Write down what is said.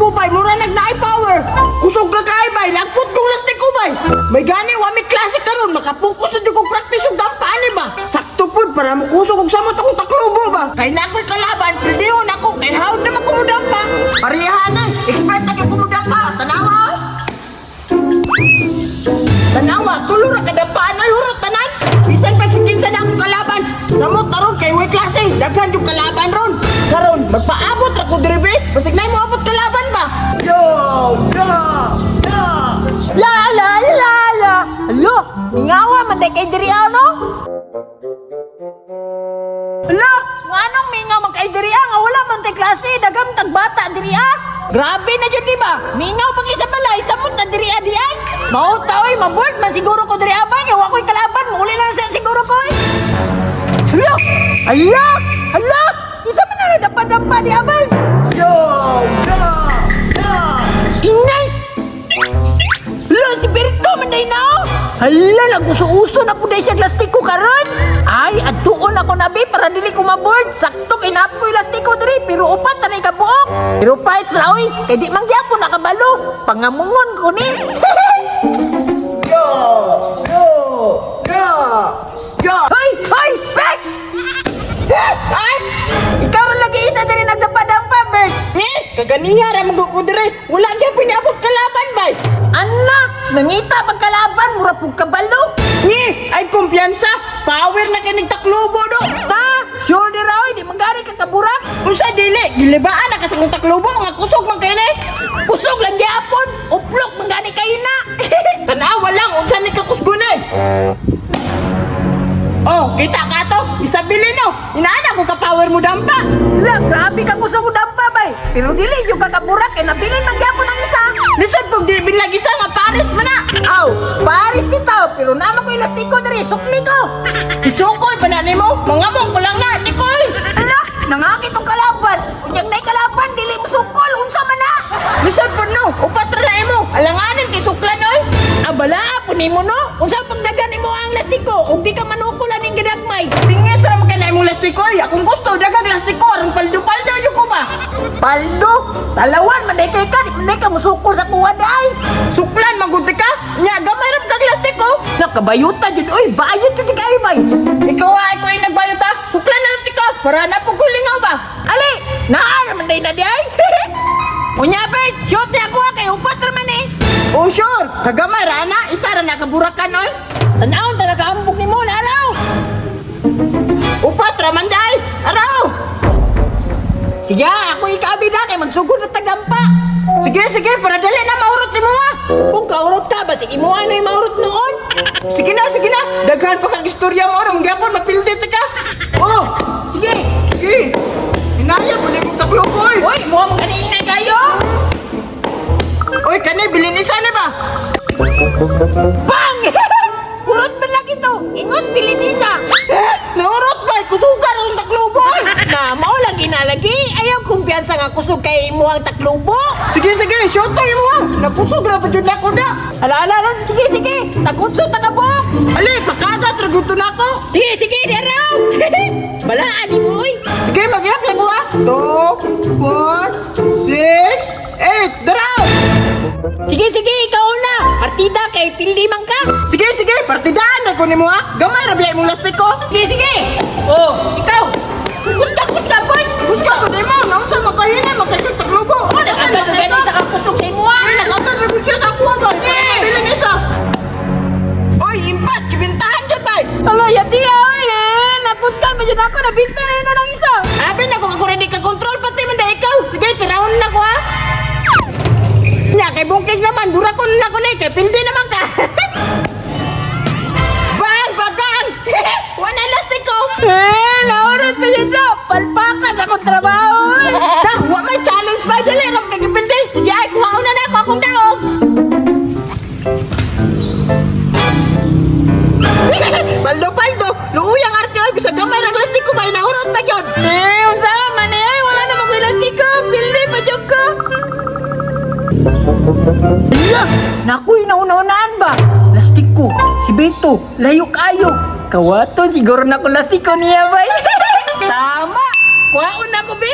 taklubo bay, mura nag naay power. Kusog ka kay bay, lagpot kong lastiko bay. May gani wa mi klase karon, makapokus na jud kog practice og dampa ani ba. Sakto pud para mokusog og samot akong taklubo ba. Kay na ako'y kalaban, pildihon ako kay hawd naman ko modampa. Pareha na, expert na kay ko modampa. Tanawa. Oh. Tanawa, tulo ra kadampaan ay hurot tanan. Bisan pag si kinsa na akong kalaban, samot na ron kay way klase, daghan yung kalaban ron. Karon, magpaabot ra ko diri be. Basig nay mo abot kalaban ba? Yo, go, go. La la la la. Alo, mingawa man day kay diri ano? Hala, nganong mingaw man kay diri nga wala man tay klase, dagam tag bata diri ah. Grabe na jud di ba? Mingaw pag isa balay, samot na diri di ay. Mao ta oy, maboard man siguro ko diri abay kay wa ko'y kalaban, muuli lang sa siguro ko oy. Hala! Hala! Hala! Kinsa man na dampa-dampa di abay? Yo, go, go. Ingay! Hala, si Berto man day na oh. Hala, naguso-uso na po day siya lastiko karon. Ay, adtuon ako na be para dili ko maboard. Sakto kay naap ko lastiko diri pero upat na kabuok. Pero fight ra oy, kay di man gyapon nakabalo. Pangamungon ko ni. Yo, yo, go, go. Hoy, hoy, Bert! Ay! Ikaw ra lagi isa diri nagdampa-dampa, Bert. Eh, kaganiha ra man ko diri. Wala gyapon niabot kalaban bay. Anna, nangita pagkalaban, mura pug kabalo. Ni, ay kumpiyansa. Power na kinig taklubo do. Ta, sure di ra oy, di man gani ka kaburak. Unsa dili, gilibaan na kasi kong taklubo mga kusog man kini. Kusog lang gyapon, uplok man gani kayo na. Tanawa lang unsa ni kakusgon eh. Oh, kita ka to. Isabilin no. Inaana ko ka power mo dampa. La, grabe ka kusog og dampa bay. Pero dili yung kakaburak kay nabilin man gyapon ang isa. Lisod pug dili binlag isa nga pares man na. Aw, pares bitaw, pero naman ko elastiko diri, sukli ko. Isukol pa na nimo. Mangamong ko lang na, dikoy. Ala, nangakit og kalaban. Unyag nay kalaban, dili mo sukol, unsa man na? Lisod pud no. Upat ra na imo. Alanganin kay suklan oy. Abala po nimo no. Unsa pagdagan nimo ang lastiko ug di ka manukol aning gidagmay. Bingis ra man kay na imong lastiko oy. Akong gusto daghang lastiko aron paldo-paldo jud ko ba. Paldo, talawan man day kay ka, di man day ka musukol sa kuha day. Suklan man gud ka. Nya gamay ra man kag lastiko. Nakabayuta jud oy, bayot jud kay bay. Ikaw ay ko yung nagbayot ha. Suklan na lang tika. Para na po gulingaw ba? Ali, naa naman day na di ay. Unya Bert, shoot niya ako kay upat ra man eh. Oh sure, kagamay ra ana, isa ra na kaburakan oy. Tanawon talaga ambog nimo laraw. Upat ra man day. Araw. Sige, ako ikabi na kay magsugod na tagdampa. Sige, sige, para dali na maurot nimo ha. Kung kaurot ka, basig imo ano yung maurot noon. Sige na, sige na. Daghan pa kag istorya mo ron, gyapon mapildi ta ka. Oh, sige. Sige. Hinaya mo nimo taklubo oy. Uy, mo man gani kayo. Oy, kani bilin isa na ba? Bang! Urot man lagi to. Ingon bilinisa. Eh, naurot ba? Kusugan ang taklubo oy. Na mao lang ginalagi. Ayaw kumpiyansa nga kusog kay imo ang taklubo. Sige, sige, shoot mo ha. Nakusog ra pa jud nako da. Ala, ala, ala, sige, sige. Tagutso ta ka buok. Ali, pakagat ra gud to nako. Sige, sige, di araw. Balaan ni mo, oy. Sige, mag-ihap sa buha. 2, 4, 6, 8, daraw! Sige, sige, ikaw una. Partida kay pildi man ka. Sige, sige, partidaan na ko nimo ha. Gamay ra biya imong lastiko. Sige, sige. Oh, ikaw. Kusga, kusga, boy. Gusto ko nimo, naunsa makahina makikig taklubo. Oh, nagagad gani sa kapusok sa imo, ah. Ay, nagagad ra gud siya sa kuha ba? Eh! Bilin isa. Oy, impas gibintahan jud bay. Ala, yati, ay, eh. Nakusgan ba dyan ako? Nabinta na yun ng isa. Abi na ko ako ready ka control pati man da ikaw. Sige, tirahon na ko ha. Nya kay bungkig naman, burakon na ko ni kay pildi naman ka. Bang, bagang. Wala lastiko. Eh, naurot pa dyan to. Palpakas akong trabaho, eh. Da, wa may challenge ba dili ra kay gipildi. Sige ay kuhaon na nako akong daog. Paldo paldo, luuyang arte oy bisag gamay ra lastiko bay nahurot pa gyud. Eh, unsa man eh, ay, wala na ko elastiko. Pildi pa jud ko. Ala, naku, inauna-unaan ba? Lastiko, si Beto, layo kayo. Kawaton, siguro na ko lastiko niya, bay. Tama, kuhaon na ko, be.